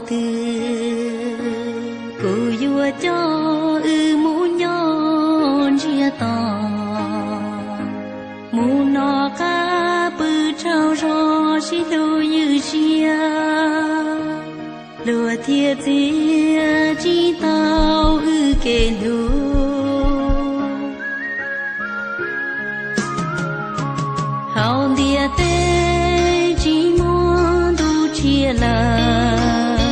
twg, kuv yuav coj wb mus nyob ntsiag to, mus noj qab pw tsaug zog sib hlub ywj siab, luag thiaj txiav tsis tau wb kev hlub. Hauv ntiaj teb tsis muaj ntuj tshiab lawm,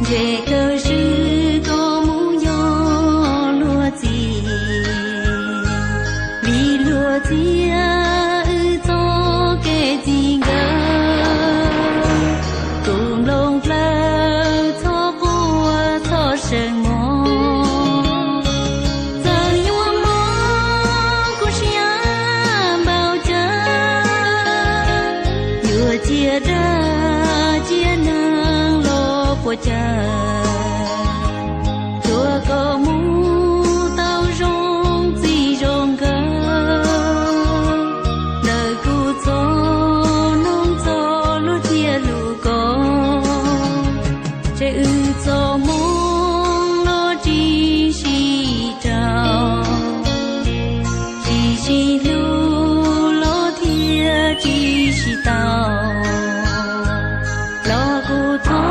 ntshe kawg swb koj mus yog luag txiv, vim luag txiav wb txoj kev txij nkawm. Kuv nplooj plawv txhob quaj txhob seev mog, txawm yuav mob kuv siab npaum cas, yuav cia dag cia neeg los puas cas, tsuav kom mus tau zoo txij zoo nkawm. Lawv kuj txog noog txog luag thiaj hlub koj, ces wb txoj hmoo los tsis sib raug, tsis sib hlub los thiaj tsis sib tau. Los kuv thov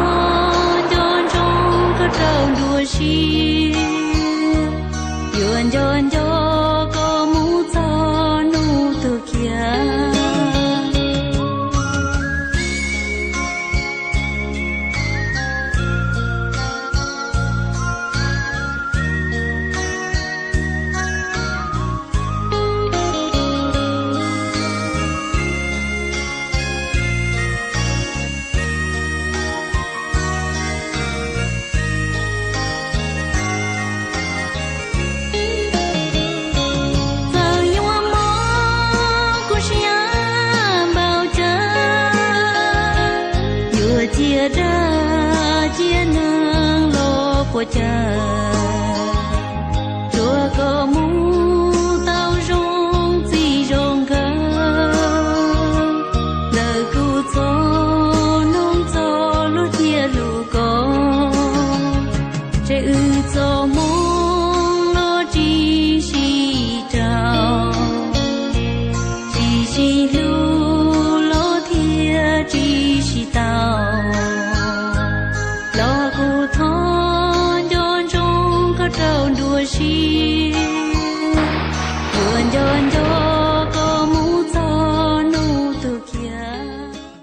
nco ntsoov koj rau nruab siab, yuav nco nco koj mus txog hnub tuag kiag. Txawm yuav mob kuv siab npaum cas, yuav cia dag cia neeg los puas cas, tsuav kom mus